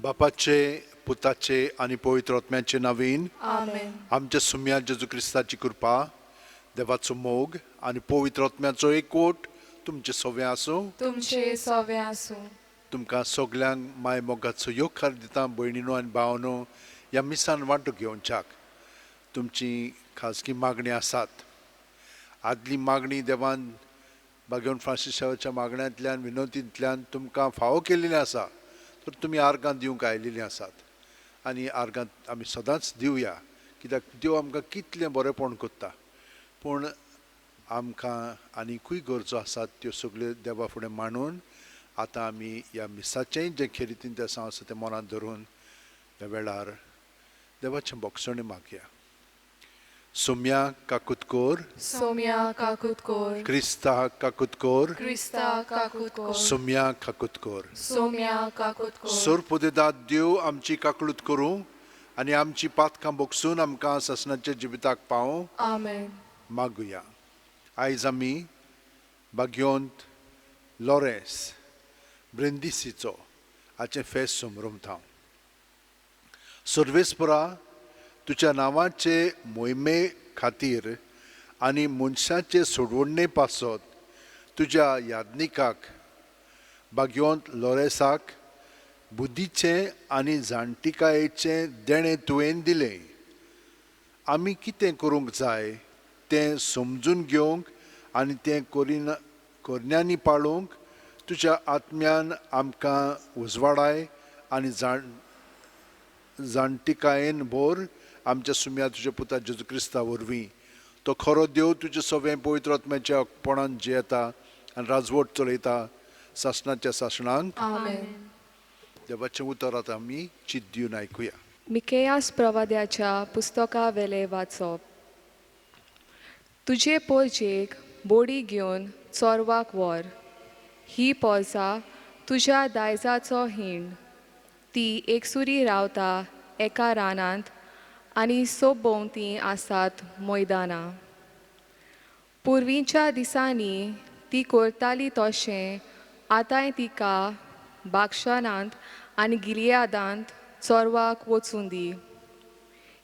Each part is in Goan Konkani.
बापाचे, पुताचे आनी पवित्र आत्म्याचे नावीन. आमेन. आमच्या सुम्या जेजू क्रिस्ताची कृपा, देवाचो मोग आनी पवित्र आत्म्याचो एकवट तुमचे सगळें आसूं. तुमचे सवे आसूं. तुमकां सगल्यांक माय मोगाचो योगकार दिता. भयणीनो आनी भावनो, ह्या मिसान वांटो घेवच्याक तुमची खाजगी मागणी आसात. आदली मागणी देवान बागेवन फ्रांसीसाच्या मागण्यांतल्यान, विनवतींतल्यान तुमकां फावो केल्ली आसा, तर तुमी आर्गां दिवंक आयिल्लीं आसात आनी आर्गां आमी सदांच दिवया, कित्याक देव आमकां कितलें बरेंपण करता. पूण आमकां आनीकूय गरजो आसात, त्यो सगल्यो देवा फुडें मांडून आतां आमी ह्या मिसाचेंय जें खेरीतीन तें आसा तें मनांत धरून ह्या वेळार देवाचें बोगसणें मागया. सोम्या काकूत कोर. सोम्या काकूत कोर. क्रिस्ता काकूत कोर. क्रिस्ता काकूत कोर. सोम्या काकूत कोर. सोम्या काकूत कोर. सोरपुदेदाद देव आमची काकळूत करूं आनी आमची पातकां बोगसून आमकां सासणाच्या जिविताक पावूं. आमेन. मागुया. आयज आमी बाग्योंत लॉरेन्स ब्रेंदिसीचो हाचें फेस्त समरमता. सर्वेस्परा, तुज्या नांवाचे मोहिमे खातीर आनी मनशाचे सोडवणे पासत तुज्या यादनिकाक बाग्योंत लॉरेसाक बुद्धीचें आनी जाणटिकायेचें देणें तुवें दिलें. आमी कितें करूंक जाय तें समजून घेवंक आनी तें करिना करण्यांनी पाळूंक तुज्या आत्म्यान आमकां उजवाडाय आनी जाणटिकायेन भर. आमच्या सुम्या तुज्या पुता जेजू क्रिस्ता वरवीं. तो खरो देव, तुजें सगळें पवित्र आत्म्याच्या पणान जियेता आनी राजवट चलयता सासणाच्या सासणांक. आमेन. देवाचें उतर आतां आमी चित दिवन आयकुया. मिकेयास प्रवाद्याच्या पुस्तका वेले वाचप. तुजे पोरजेक बोडी घेवन चोरवाक व्हर. ही पोरसा तुज्या दायजाचो हीण. ती एकसुरी रावता एका रानांत आनी सोबभोंवती आसात मैदानां. पुर्वीच्या दिसांनी ती करताली तशें आतांय तिका बागशानांत आनी गिलियादांत चोरवाक वचूं दी.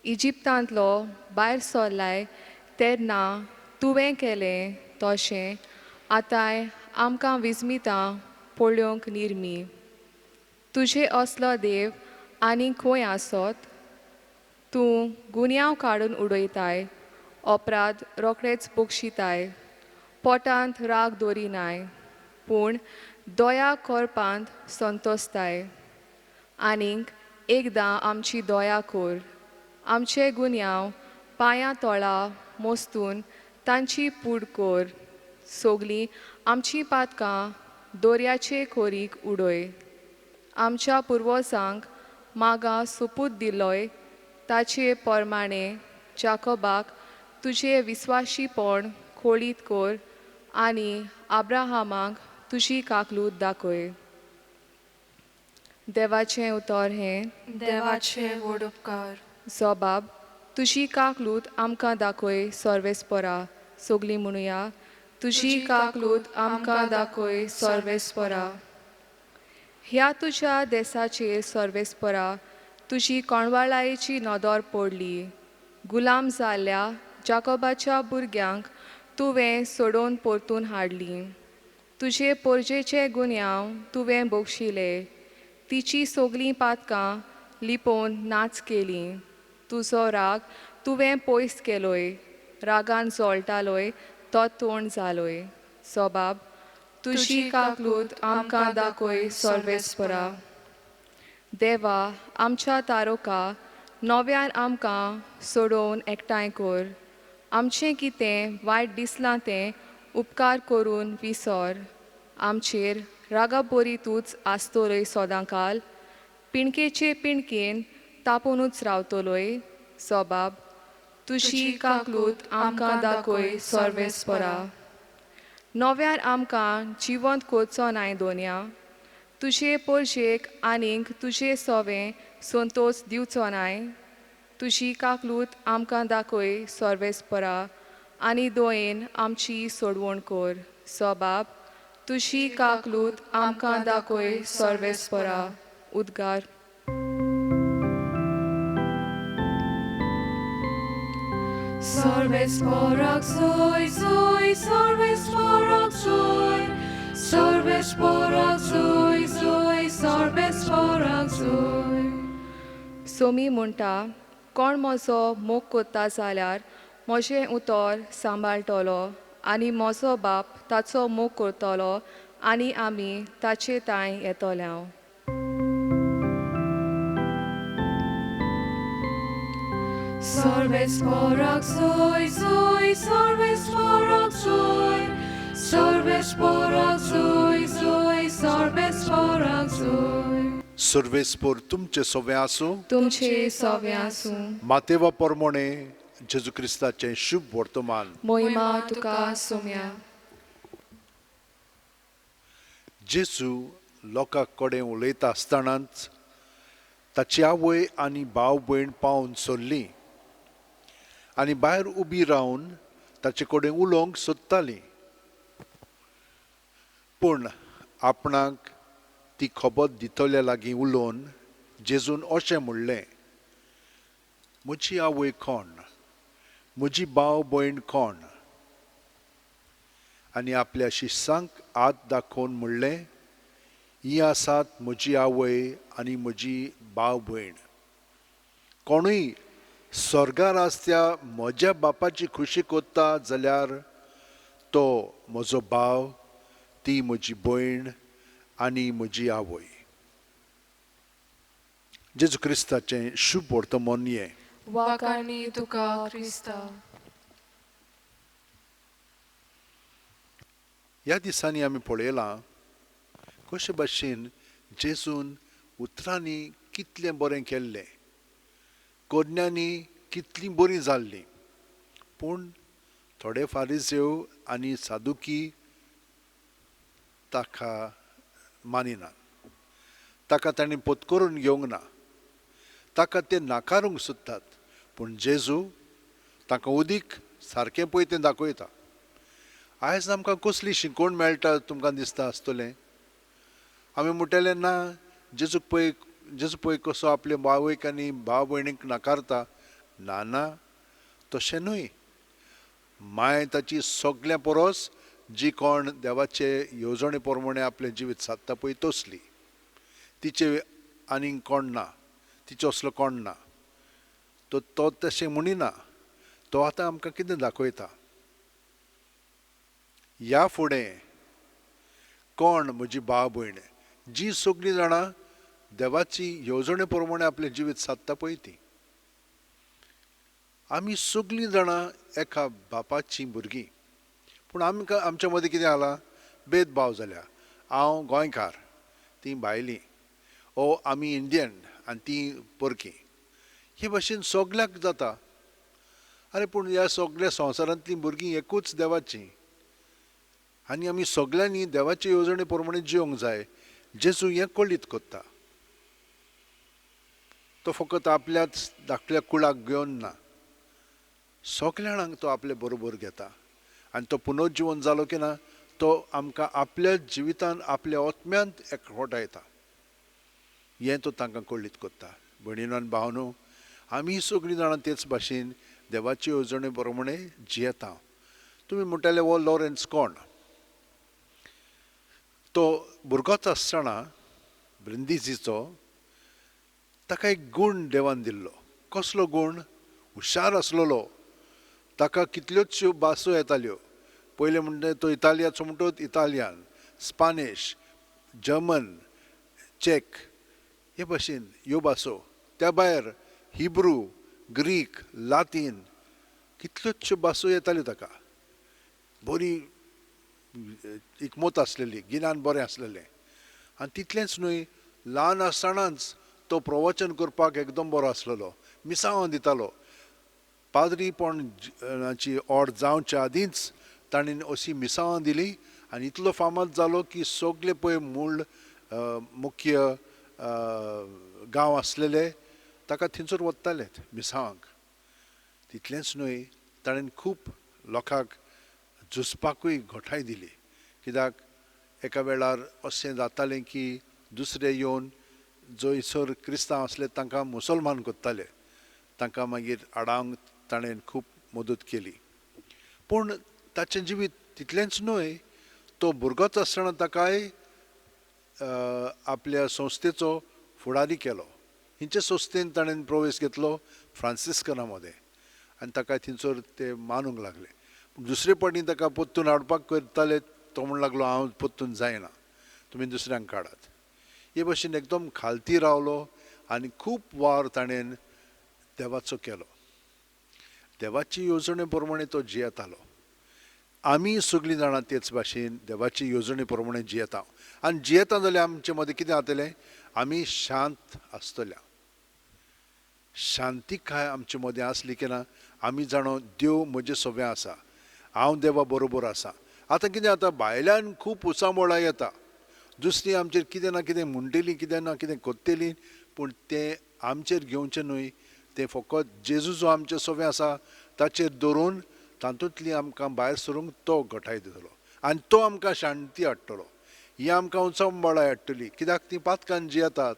इजिप्तांतलो भायर सरलाय तेन्ना तुवें केलें तशें आतांय आमकां विस्मितां पळोवंक निर्मी. तुजे असलो देव आनी खंय आसत? तूं गुन्यांव काडून उडयताय, अपराध रोखडेच बक्षिताय. पोटांत राग दवरिनाय, पूण दया करपांत संतोसताय. आनीक एकदां आमची दया कर. आमचे गुन्यांव पांयां तळा मोस्तून तांची पूड कर. सगळीं आमचीं पातकां दर्याचे खोरीक उडय. आमच्या पुर्वजांक मागा सोपूत दिलोय ताचे प्रमाणे जाकोबाक तुजें विस्वाशीपण कळीत कर आनी आब्राहामाक तुजी काकलूत दाखय. देवाचें उतर हें. देवाचे व्हड उपकार. जबाब, तुजी काकलूत आमकां दाखय सर्वेस्परा. सगळीं म्हणुया, तुजी काकलूत आमकां दाखय सर्वेस्परा. ह्या तुज्या देसाचेर सर्वेस्परा तुजी कोणवाळायेची नदर पडली. गुलाम जाल्ल्या जाकोबाच्या भुरग्यांक तुवें सोडोवन परतून हाडली. तुजे पोरजेचे गुन्यांव तुवें बक्षिले. तिची सगळीं पातकां लिपोवन नाच केलीं. तुजो राग तुवें पयस केलोय. रागान जळटालोय तो तोंड जालोय. सोबाब, तुजी काकलूत आमकां दाखय सर्वेस्परा. देवा आमच्या तारोका, नव्यान आमकां सोडोवन एकठांय कर. आमचें कितें वायट दिसलां तें उपकार करून विसर. आमचेर रागाबरीतूच आसतलोय सदांकाल? पिणकेचे पिणकेन तापुनूच रावतलोय? सोबाब, तुजी काकलूत आमकां दाखय सर्वेस्परा. नव्यान आमकां जिवंत करचो नाय दोनया? तुजे पोरजेक आनीक तुजे सोवें संतोश दिवचो नाय? तुजी काकलूत आमकां दाखय सर्वेस्परा आनी दोयेन आमची सोडवण कर. सोबाब, तुजी काकलूत आमकां दाखय सर्वेस्परा. उद्गार. सर्वेस्पोराक जोय जोय, सर्वेस्पोराक जोय, सर्वेस्पोराक जोय जोय, सर्वेस्पोराक जोय. सोमी म्हणटा, कोण म्हजो मोग कोत्ता जाल्यार म्हजें उतर सांबाळटलो आनी म्हजो बाप ताचो मोग करतलो आनी आमी ताचे तांय येतले. सर्वेस्पोराक जोय जोय, सर्वेस्पोराक जोय, सर्वेस्पोराक जोय जोय, सर्वेस्पोराक जोय. सर्वेस्पोर तुमचे सोवे आसूं. तुमचे सोवे आसूं. मातेवा परमोणे जेजू क्रिस्ताचें शुभ वर्तमान. मोहिमा तुका सोम्या. जेजू लोकां कडेन उलयता आसतनाच ताची आवय आनी भाव भयण पावून सोडली आनी भायर उबी रावन ताचे कडेन उलोवंक सोदताली. पूण आपणाक ती खबर दितल्या लागीं उलोवन जेजून अशें म्हणलें, म्हजी आवय कोण, म्हजी भाव भयण कोण? आनी आपल्या शिश्यांक हात दाखोवन म्हणलें, ही आसात म्हजी आवय आनी म्हजी भाव भयण. कोणूय स्वर्गार आसत्या म्हज्या बापाची खुशी कोत्ता जाल्यार तो म्हजो भाव, ती म्हजी भयण आनी म्हजी आवय. जेजू क्रिस्ताचें शुभ वर्तमान हें. वाखाणी तुका क्रिस्ता. ह्या दिसांनी आमी पळयलां कशे भाशेन जेजून उतरांनी कितलें बरें केल्लें, कोरण्यांनी कितलीं बरीं जाल्लीं. पूण थोडे फारिजेव आनी सादुकी ताका मानिना, ताका तांणी पोतकरून घेवंक ना, ताका ते नाकारूंक सोदतात. पूण जेजू तांकां उदीक सारकें पळय तें दाखयता. आयज आमकां कसली शिकवण मेळटा तुमकां दिसता आसतलें. आमी म्हणटले ना, जेजूक पळय, जेजू पळय कसो आपले आवयक आनी भाव भयणीक नाकारता. ना ना, तशें न्हय. माय ताची सगळ्यां परस जी कोण देवाचे येवजणे प्रमाणे आपलें जिवीत सादता पळय तसली, तिचे आनीक कोण ना, तिचो असलो कोण ना. तो तो तशें म्हणिना. तो आतां आमकां कितें दाखयता, ह्या फुडें कोण म्हजी भाव भयण जी सगळीं जाणां देवाची येवजणे प्रमाणे आपलें जिवीत सादता पळय ती. आमी सगळीं जाणां एका बापाचीं भुरगीं. पूण आमकां आमच्या मदीं कितें जाला, भेदभाव जाल्या. हांव गोंयकार, तीं भायलीं, ओ आमी इंडियन आनी तीं परकी. हे भाशेन सगल्याक जाता. आरे पूण ह्या सगल्या संवसारांतलीं भुरगीं एकूच देवाचीं आनी आमी सगल्यांनी देवाचे येवजणे प्रमाणे जिवंक जाय. जेजू हें कळीत कोत्ता. तो फकत आपल्याच धाकल्या कुळाक घेवन ना, सगल्या जाणांक तो आपले बरोबर घेता. आनी तो पुनर्जिवन जालो की ना, तो आमकां आपल्या जिवितान आपल्या आत्म्यांत एकवटायता. हें तो तांकां कळीत कोत्ता. भयणीनो आनी भावनो, आमी सगळीं जाणां तेच भाशेन देवाचे येवजणे प्रमाणे जियेता. तुमी म्हणटाले हो लॉरेन्स कोण? तो भुरगोच आसतना ब्रिंदीजीचो ताका एक गूण देवान दिल्लो. कसलो गूण? हुशार आसलेलो. ताका कितल्योचश्यो भासो येताल्यो. पयलें म्हणटा तो इतालियाचो म्हणटोच इतालियान, स्पानिश, जर्मन, चॅक हे भाशेन ह्यो भासो. त्या भायर हिब्रू, ग्रीक, लातीन कितल्योचश्यो भासो येताल्यो ताका. बरी इकमत आसलेली, गिन्यान बरें आसलेलें. आनी तितलेंच न्हय, ल्हान आसतनाच तो प्रवचन करपाक एकदम बरो आसलेलो. मिसांव दितालो. पाद्रीपणाची ओड जावच्या आदींच ताणें अशी मिसांवां दिली आनी इतलो फामाद जालो की सगळे पळय मूळ मुख्य गांव आसलेले ताका थंयसर वताले मिसांवांक. तितलेंच न्हय, ताणें खूब लोकांक झुजपाकूय घटाय दिली. कित्याक एका वेळार अशें जातालें की दुसरे येवन जंयसर क्रिस्तांव आसले तांकां मुसलमान करताले. तांकां मागीर आडावंक ताणें खूब मदत केली. पूण ताचें जिवीत तितलेंच न्हय, तो भुरगोच आसतना ताकाय आपल्या संस्थेचो फुडारी केलो. हिंचे संस्थेन ताणें प्रवेश घेतलो फ्रांसिस्कना मदें आनी ताका थंयसर ते मानूंक लागले. पूण दुसरे फावटी ताका परतून हाडपाक करताले, तो म्हण लागलो हांव परतून जायना, तुमी दुसऱ्यांक काडात. हे भशेन एकदम खालती रावलो आनी खूब वावर ताणें देवाचो केलो. देवाची येवजणे प्रमाणे तो जियेतालो. आमी सगळीं जाणां तेच भाशेन देवाची येवजणे प्रमाणे जियेता आनी जियेता जाल्यार आमचे मदें कितें जातलें, आमी शांत आसतल्या. शांतिकाय आमचे मदें आसली की ना आमी जाणो देव म्हजे सवें आसा, हांव देवा बरोबर आसा. आतां कितें जाता, भायल्यान खूब उचांबळां येता, दुसरी आमचेर कितें ना कितें म्हणटली, कितें ना कितें करतली, पूण तें आमचेर घेवचें न्हय. तें फकत जेजू जो आमचे सवें आसा ताचेर दवरून तातूंतली आमकां भायर सरूंक तो घटाय दितलो आनी तो आमकां शांती हाडटलो. ही आमकां उचांबळां हाडटली, कित्याक ती पातकान जियेतात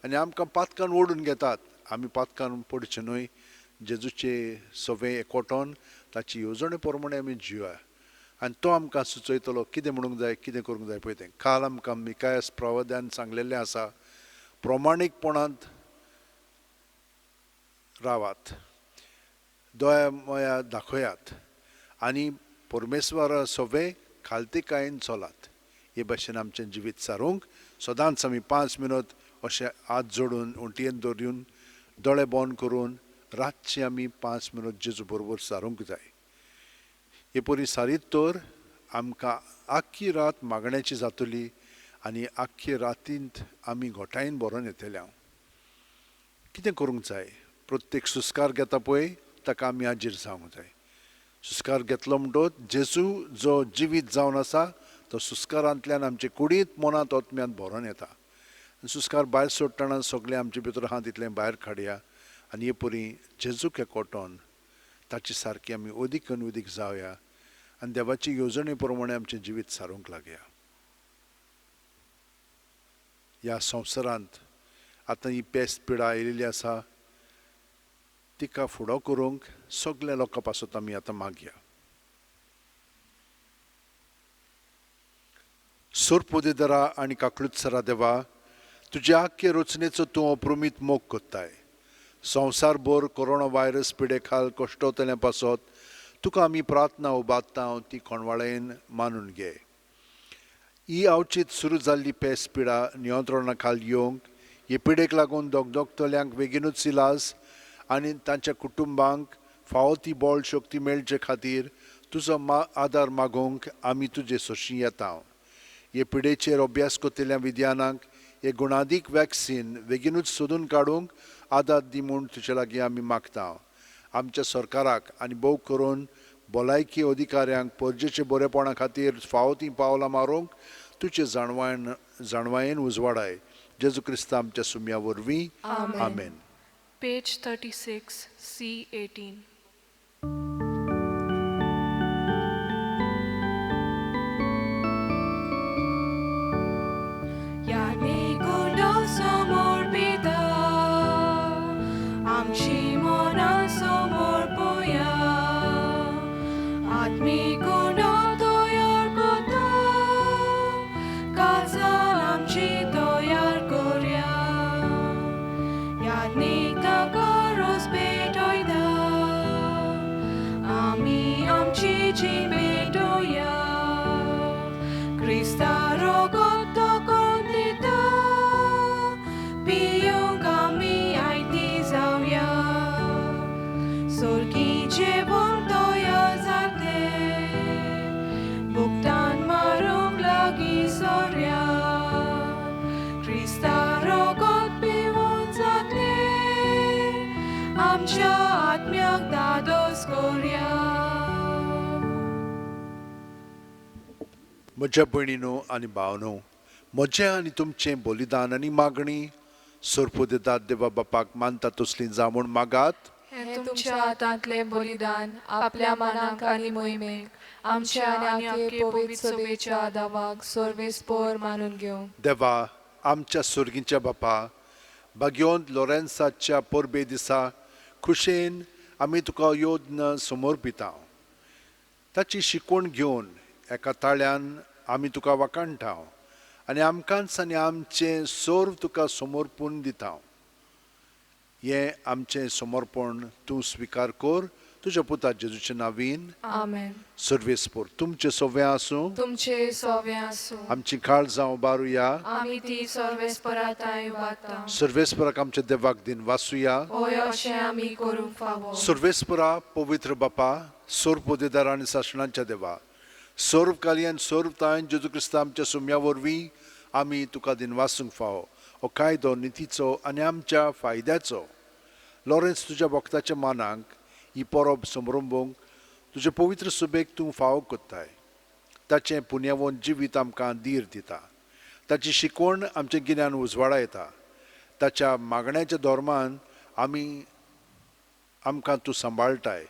आनी आमकां पातकान ओडून घेतात. आमी पातकान पडचें न्हय, जेजूचे सवें एकवटोन ताची येवजणे प्रमाणे आमी जिवया आनी तो आमकां सुचयतलो कितें म्हणूंक जाय, कितें करूंक जाय पळय तें. काल आमकां मिकायस प्रवाद्यान सांगलेलें आसा, प्रमाणीकपणांत रावात, दया माया दाखयात आनी परमेश्वरा सवें खालतीकायेन चलात. हे भाशेन आमचें जिवीत सारूंक सदांच आमी 5 मिनट अशें हात जोडून उंटयेन दवरून दोळे बंद करून रातचें आमी 5 मिनट जेजू बरोबर सारूंक जाय. हे परी सारीत तर आमकां आख्खी रात मागण्याची जातली आनी आख्खी रातींत आमी घोटायेन भरोन येतले. हांव कितें करूंक जाय, प्रत्येक सुस्कार घेता पळय ताका आमी हाजीर जावंक जाय. सुस्कार घेतलो म्हणटोच जेजू जो जिवीत जावन आसा तो सुस्कारांतल्यान आमचे कुडींत, मनांत, आत्म्यांत भरोन येता. सुस्कार भायर सोडटना सगळें आमचे भितर आहा तितलें भायर काडया आनी हे परी जेजूक एकवटोन ताचे सारकी आमी अदीक आनी अदीक जावया आनी देवाची येवजणे प्रमाणे आमचें जिवीत सारूंक लागया. ह्या संवसारांत आतां ही पेस्त पिडा आयिल्ली आसा, तिका फुडो करूंक सगल्या लोकां पासत आमी आतां मागया. सोरपोदेदरा आनी काकळुतसरा देवा, तुज्या आख्खे रचनेचो तूं अप्रमीत मोग कोत्ताय. संवसारभर कोरोना व्हायरस पिडे खाल कश्टवतल्या पासत तुका आमी प्रार्थना उबारता, ती कोणवाळेन मानून घे. ही अवचीत सुरू जाल्ली पेस पिडा नियंत्रणा खाल येवंक, हे पिडेक लागून दगदगतल्यांक बेगीनूच इलाज आनी तांच्या कुटुंबांक फावो ती बळ शक्ती मेळचे खातीर तुजो आदार मागूंक आमी तुजे सोशी येता. हे पिडेचेर अभ्यास करतल्या विज्ञानाक हे गुणादीक वॅक्सीन बेगीनूच सोदून काडूंक आदार दी म्हूण तुजे लागीं आमी मागता. आमच्या सरकाराक आनी भोव करून भलायकी अधिकाऱ्यांक परजेचे बरेपणा खातीर फावो तीं पावलां मारूंक तुजे जाणवायेन उजवाडाय. जेजू क्रिस्ता आमच्या सुम्या वरवीं, आमेन. Page 36, C18. म्हज्या भयणीनो आनी भावनो, म्हजें आनी तुमचें बलिदान आनी मागणी सोरपोदेदात देवा बापाक मानता तसली जावं म्हूण मागात. हें तुमच्या हातांतलें बलिदान आपल्या मनाक आनी मोहिमेक आमच्या आनी आख्खे पवित्र सभेच्या दावाक सर्वेस्पोर मानून घेवं. देवा आमच्या सुर्गीच्या बापा, भाग्योंत लोरेन्साच्या परबे दिसा खुशेन आमी तुका योज्ञ समर्पिता. ताची शिकवण घेवन एका ताळ्यान आमी तुका वाखाणटांव आनी आमकांच आनी आमचें सर्व तुका समर्पून दिता. हें आमचें समर्पण तूं स्विकार कर तुज्या पुता जेजूचे नावीन. आमेन. सर्वेस्पोर तुमचें सगळें आसूं, तुमचे सोवे आसूं. आमची काळजां उबारुया, आमी ती सर्वेस्परा तांय उबारता. सर्वेस्पराक आमच्या देवाक दिन वासुया. हय, अशें आमी करूंक फावो. सर्वेस्परा पवित्र बापा, सर्व पदेदार आनी सासणांच्या देवा, सर्व कार्यान सर्व तायन जेजू क्रिस्ता आमच्या सुम्या वरवीं आमी तुका दिनवासूंक फावो. हो कायदो नितीचो आनी आमच्या फायद्याचो. लॉरेन्स तुज्या भक्ताच्या मानाक ही परब समरंभूंक तुजे पवित्र सुबेक तूं फावो कोत्ताय. ताचें पुण्यावन जिवीत आमकां धीर दिता, ताची शिकवण आमचें गिन्यान उजवाडा येता. ताच्या मागण्याच्या धर्मान आमी आमकां तूं सांबाळटाय.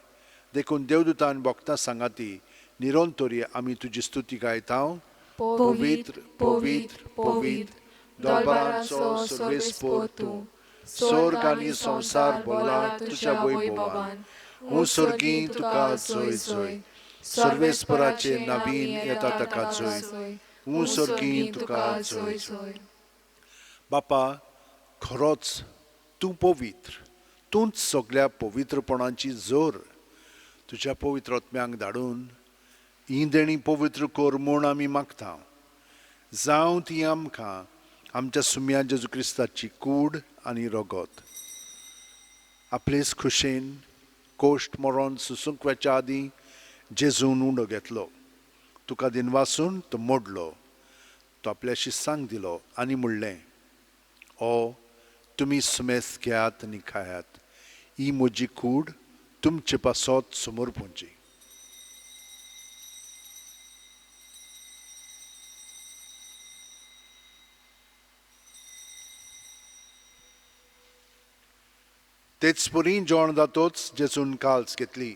देखून देवदूतान भक्तां सांगाती निरंतरी आमी तुजी स्तुती गायता. पवित्र, पवित्र, पवित्र, दरबाराचो सर्वेस्पोर तूं, स्वर्ग आनी संवसार भरला तुज्या वैभवान. हूं स्वर्गी तुका जय जय. सर्वेस्पराचे नवीन येता ताका जय. हूं स्वर्गी तुका जय जय. बापा, खरोच तूं पवित्र, तूंच सगळ्या पवित्रपणाची जोर. तुज्या पवित्र आत्म्यांक धाडून ही देणी पवित्र कर म्हूण आमी मागता. जावं ती आमकां आमच्या सुम्या जेजू क्रिस्ताची कूड आनी रगत. आपलेच खुशेन कोश्ट मरोन सुसूंक वचच्या आदीं जेजून उंडो घेतलो, तुका दिनवासून तो मोडलो, तो आपल्याशी सांग दिलो आनी म्हणलें, ओ तुमी सुमेस घेयात आनी खायात, ही म्हजी कूड तुमचे पासत समर्पूंची. तेच परी जेवण जातोच जेजून काल्स घेतली,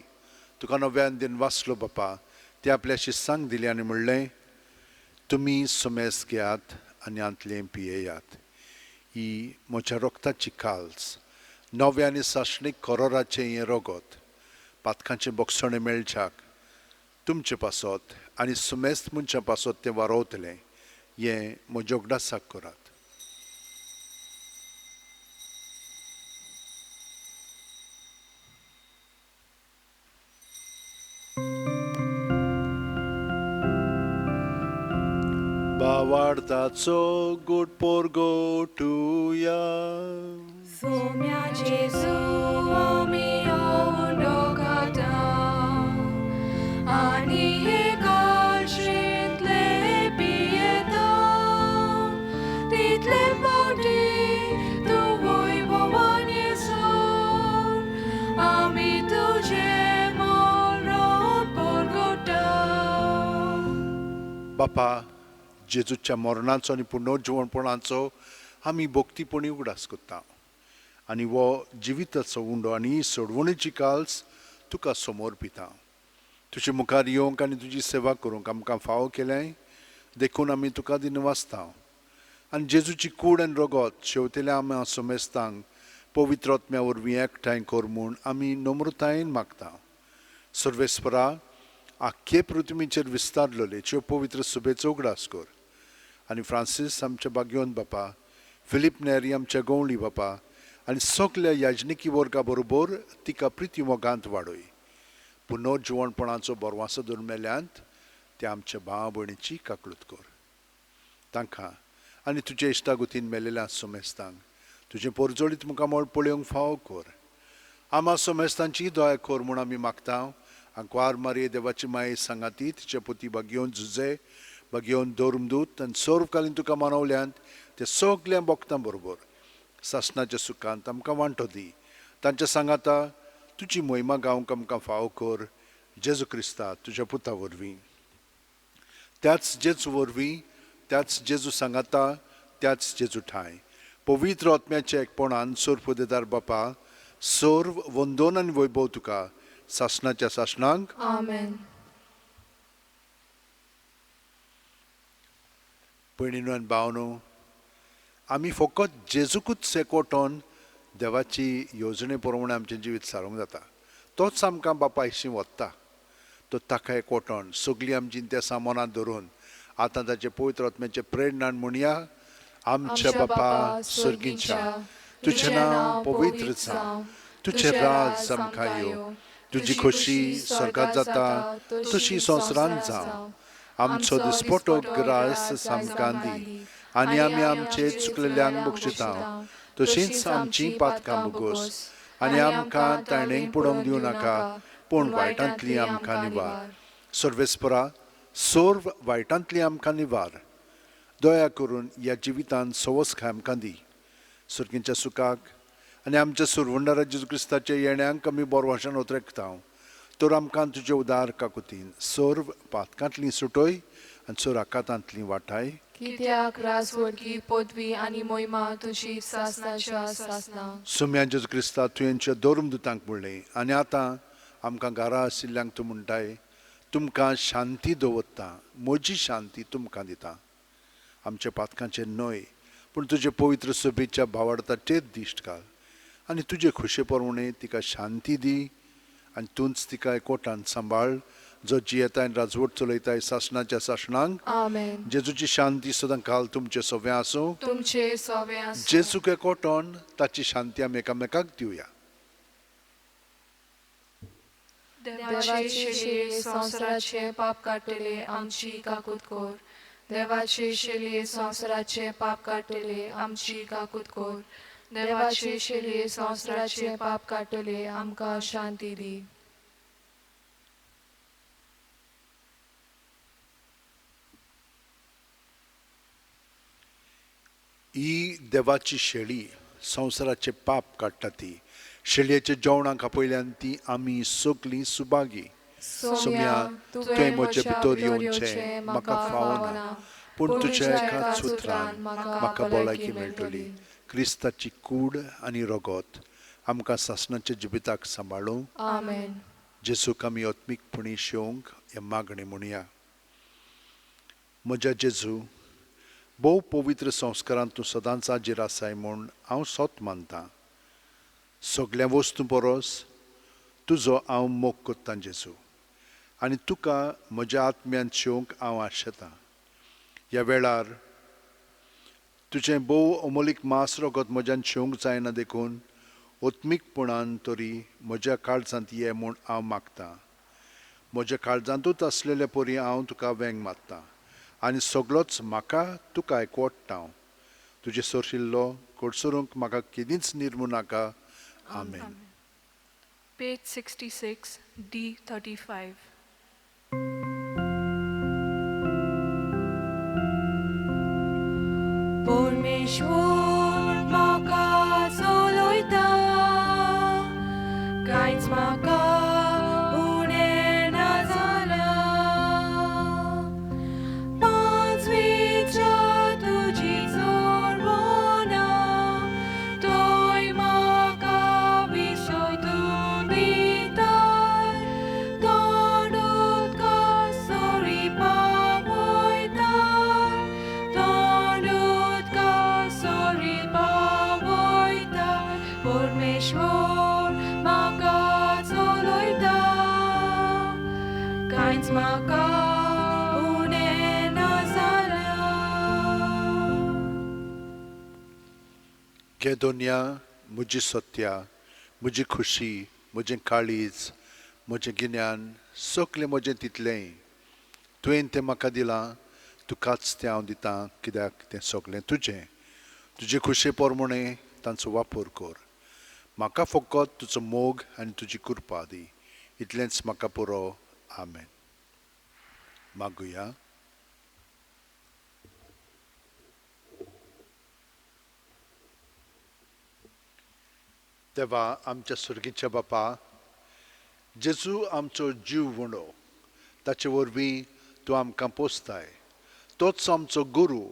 तुका नव्यान दिन वाचलो बापा, ते आपल्याशी सांग दिली आनी म्हणलें, तुमी सुमेस घेयात आनी हांतलें पियेयात, ही म्हज्या रक्ताची काल्स, नव्या आनी सासणीक करोराचें हें रगत, पातकांचें बक्षणें मेळच्याक तुमचे पासत आनी सुमेस्त मनशां पासत तें वारोवतलें, हें म्हज्या उगडासाक करात. भावार्थाचो गोड पोरगोटुया. सोम्या जेजू आमी उंडो खाता आनी हे काळशेंतले पियेता, तितले फावटी तूं वैभवान येसर आमी तुजें मरण परगटा. बापा, जेजूच्या मरणाचो आनी पुनर्जिवणपणाचो आमी भक्तीपणी उगडास करता आनी हो जिविताचो उंडो आनी सोडवणेची काल्स तुका समर्पिता. तुजे मुखार येवंक आनी तुजी सेवा करूंक आमकां फावो केलें, देखून आमी तुका दिनवासता. आनी जेजूची कूड आनी रगत शेवतेल्या आमी समेस्तांक पवित्र आत्म्या वरवीं एकठांय कर म्हूण आमी नम्रतायेन मागता. सर्वेस्परा, आख्खे पृथ्वीचेर विस्तारलेले त्यो पवित्र सुबेचो उगडास कर आनी फ्रांसीस आमच्या बागयोन बापा, फिलीप नेरी आमच्या गवळी बापा आनी सगल्या याजनिकी वर्गा बरोबर तिका प्रिती मोगांत वाडय. पुनर्जिवणपणाचो बरवासो धरून मेल्यांत त्या आमच्या भाव भयणीची काकळूत कर. तांकां आनी तुजे इश्टागुतीन मेलेल्या सोमेस्तांक तुजें पोरजोळीत मुखामळ पळोवंक फावो कर. आमा सोमेस्तांची दया कर म्हूण आमी मागता. आंकवार मारये देवाची माये सांगाती तिचे पुती बागयोवन झुजे बागयोवन धर्मदूत आनी सर्वकालीन तुका मानवल्यांत ते सगल्या भक्तां बरोबर सासणाच्या सुखांत आमकां वांटो दी. तांच्या सांगाता तुजी मोहिमा गावंक आमकां फावो कर, जेजू क्रिस्ता तुज्या पुता वरवीं. त्याच जेजू वरवीं, त्याच जेजू सांगाता, त्याच जेजू ठांय पवित्र आत्म्याच्या एकपणान सोरपुदेदार बापा, सर्व वंदन आनी वैभव तुका सासणाच्या सासणांक. आमेन. भयणीनो आनी भावनो, आमी फकत जेजूकूच एकवटोन देवाची येवजणे प्रमाणे आमचें जिवीत सारूंक जाता. तोच आमकां बापायशी वता, तो ताका एकवटोन सगळीं आमचीं देसां मनांत धरून आतां ताचे पवित्र आत्म्याचे प्रेरणान म्हणया. आमच्या बापा सर्गींच्या, तुजें नांव पवित्र जावं, तुजें राज आमकां येवं, तुजी खोशी स्वर्गात जाता तशी संवसारांत जावं. आमचो दिसपटो ग्रास आमकां दी आनी आमी आमचे चुकलेल्यांक बक्षिता तशींच आमचीं पातकां भोगोस आनी आमकां ताणेंक पडोवंक दिवं नाका, पूण वायटांतली आमकां निवार. सर्वेस्परा, सर्व वायटांतली आमकां निवार. दया करून ह्या जिवितांत सवस आमकां दी. सर्गींच्या सुखाक आनी आमच्या सुरवंडारा जेजू क्रिस्ताच्या येण्यांक आमी बरवाशान उतरेकता. तर आमकां तुजे उदार काकुतीन सर्व पातकांतली सुटय आनी सर्व आकातांतली वाटाय. कित्याक राजवडकी पदवी आनी मोहिमा तुजी सासनाच्या सासना. सुम्या जेजू क्रिस्ता, तुवेंच्या धर्मदुतांक म्हणलें आनी आतां आमकां घरा आशिल्ल्यांक तूं म्हणटाय, तुमकां शांती दवरता, म्हजी शांती तुमकां दिता. आमच्या पातकांचेर न्हय पूण तुजे पवित्र सभेच्या भावार्थाचेर दिश्ट घाल आनी तुजे खोशे प्रमाणे तिका शांती दी आनी तूंच तिका एकवटान सांबाळ, जो जियेताय आनी राजवट चलयताय सासणाच्या सासणांक. आमेन. जेजूची शांती सदां काल तुमचे सवें आसूं. तुमचे सवें आसूं. जेजूक एकवटोन ताची शांती आमी एकामेकाक दिवया. देवाचे शेलये संवसाराचे पाप काडटले आमची काकूत कर. देवाचे शेलये संवसाराचे पाप काडटले आमची काकूत कर. देवाचे शेलये संवसाराचे पाप काडटले आमकां शांती दी. ही देवाची शेळी संवसाराचे पाप काडटा ती शेळयेच्या जेवणाक आपयल्यान ती आमी सगळीं सुभागी. सोम्या, तुवें म्हजे भितर येवचें म्हाका फावना, पूण तुज्या एकाच उतरान म्हाका भलायकी मेळटली. क्रिस्ताची कूड आनी रगत आमकां सासणाच्या जिविताक सांबाळूं. आमेन. जेजूक आमी आत्मीकपणी शेवंक हें मागणें म्हणया. म्हज्या जेजू, भोव पवित्र संस्कारांत तूं सदांच हाजीर आसाय म्हूण हांव सत मानतां. सगल्या वस्तूं परस तुजो हांव मोग करतां जेजू, आनी तुका म्हज्या आत्म्यान शेवंक हांव आशेतां. ह्या वेळार तुजें भोव अमोलीक मास रगत म्हज्यान शेवंक जायना, देखून आत्मीकपणान तरी म्हज्या काळजांत ये म्हूण हांव मागतां. म्हज्या काळजांतूच आसलेले परी हांव तुका वेंग मारतां आनी सगळोच म्हाका तुका एकवटता. तुजे सरशिल्लो कडसरूंक म्हाका केदींच निर्मू नाका. आमेन. Page 66, D 35. परमेश्वर म्हाका चलयता, कांयच म्हाका उणें ना जालां. पांचवीच्या तुजी चोडवना, तोय म्हाका विसव तूं दिताय. तोंड उदका सरी पावयताय, तोंड उदका सरी पावयताय. परमेश्वर म्हाका चलयता, कांयच म्हाका उणें ना जालां. घे दोनया म्हजी सत्या, म्हजी खुशी, म्हजें काळीज, म्हजें गिन्यान, सगलें म्हजें तितलेंय तुवें तें म्हाका दिलां, तुकाच तें हांव दितां, कित्याक तें सगलें तुजें. तुजे खुशे प्रमाणे तांचो वापर कर. म्हाका फकत तुजो मोग आनी तुजी कृपा दी, इतलेंच म्हाका पुरो. आमेन. मागुया. देवा आमच्या सुर्गीच्या बापा, जेजू आमचो जीव उणो, ताचे वरवीं तूं आमकां पोसताय. तोच आमचो गुरू,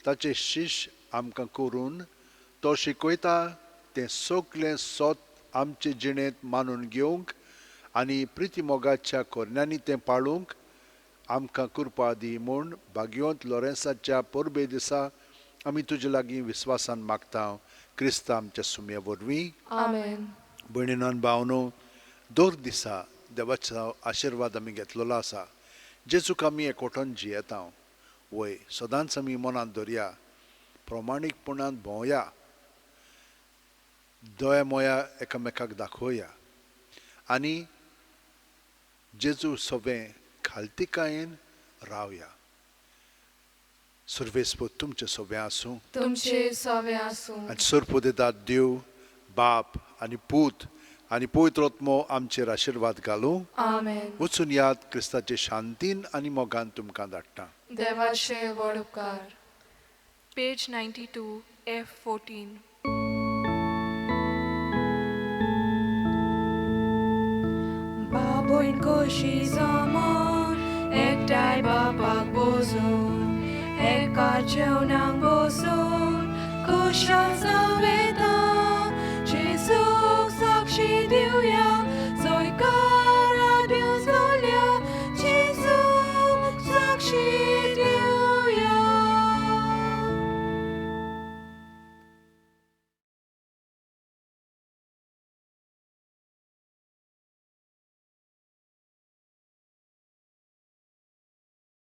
ताचे शिश्य आमकां करून तो शिकयता तें सगलें सत आमचे जिणेंत मानून घेवंक आनी प्रिती मोगाच्या कोरण्यांनी तें पाळूंक आमकां कृपा दी म्हूण भाग्यवंत लॉरेन्साच्या परबे दिसा आमी तुजे लागीं विस्वासान मागता, क्रिस्ता आमच्या सुमये वरवीं. आमेन. भयणीन भावनो, दर दिसा देवाचो आशिर्वाद आमी घेतलेलो आसा. जेजूक आमी एकवटून जियेता. वय, सदांच आमी मनांत धरया, प्रमाणीकपणान भोंवया, दया मोया एकामेकाक दाखोवया आनी जेजू सवें खालतिकायेन रावया. सुर्वेस्पूत तुमचें सवें आसूं. तुमचे सवे आसूं. आनी सरपुदेतात देव बाप आनी पूत आनी पवित्र आत्मो आमचेर आशिर्वाद घालूं. आमेन. वचून याद, क्रिस्ताचे शांतीन आनी मोगान तुमकां धाडटा. देवाचे व्हड उपकार. Page 92, F14. बाबून कोशी जमोन एकठांय बापाक बसून एका जेवणाक बसून खुशाल जावं येता. जेजूक साक्षी दिवया.